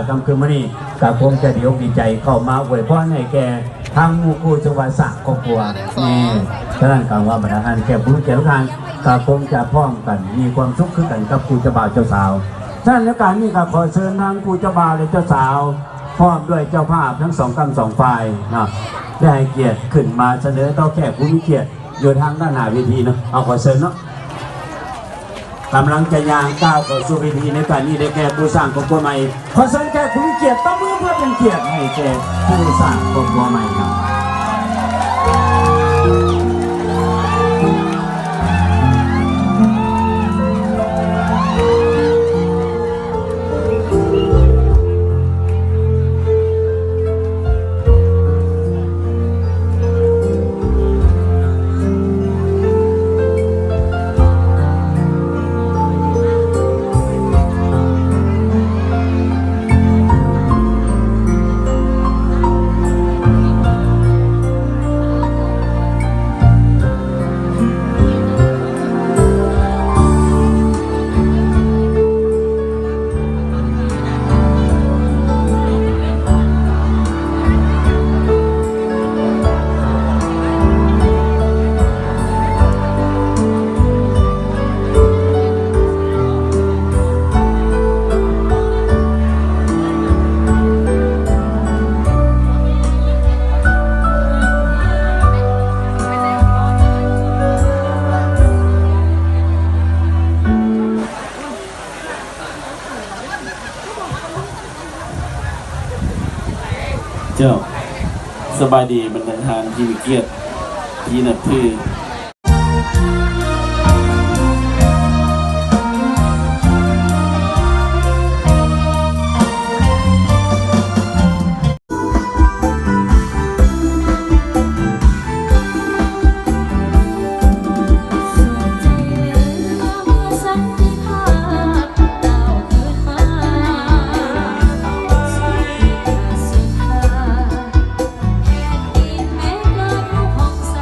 ຄ່ຳຄືນມື້ນີ້ກໍຄົງຈະດີອົກດີໃຈເຂົ້າມາອວຍພອນໃຫ້ແກ່ທາງໝູ່ຄູ່ ເຊິ່ງວ່າສ້າງຄອບຄົວແນ່. ສະນັ້ນກໍວ່າບັນດາທ່ານແຂກຜູ້ມີກຽດທຸກທ່ານກໍຄົງຈະພ້ອມກັນມີຄວາມສຸກຄືກັນກັບຄູ່ເຈົ້າບ່າວເຈົ້າສາວ. ສະນັ້ນໃນໂອກາດນີ້ກໍຂໍເຊີນທາງຄູ່ເຈົ້າບ່າວ ແລະ ເຈົ້າສາວ ພ້ອມດ້ວຍເຈົ້າພາບທັງສອງກ້ຳສອງຝ່າຍເນາະ ໄດ້ໃຫ້ກຽດຂຶ້ນມາສະເໜີຕໍ່ແຂກຜູ້ມີກຽດຢູ່ທາງດ້ານໜ້າເວທີເນາະ. ເອົາ ຂໍເຊີນເນາະ. ກຳລັງຈະຍ່າງກ້າວເຂົ້າສູ່ເວທີໃນຕອນນີ້ ໄດ້ແກ່ຄູ່ສ້າງຄອບຄົວໃໝ່. ຂໍເຊີນແຂກຜູ້ມີກຽດ ຕົບມືເພື່ອເປັນກຽດໃຫ້ແກ່ຄູ່ສ້າງຄອບຄົວໃໝ່ນຳ. ເຈົ້າ ສະບາຍດີບັນດາທ່ານທີ່ມີກຽດທີ່ນັບຖື. ແຂກອີກແມ່ເກີດຮູ້ຜ່ອງໃສ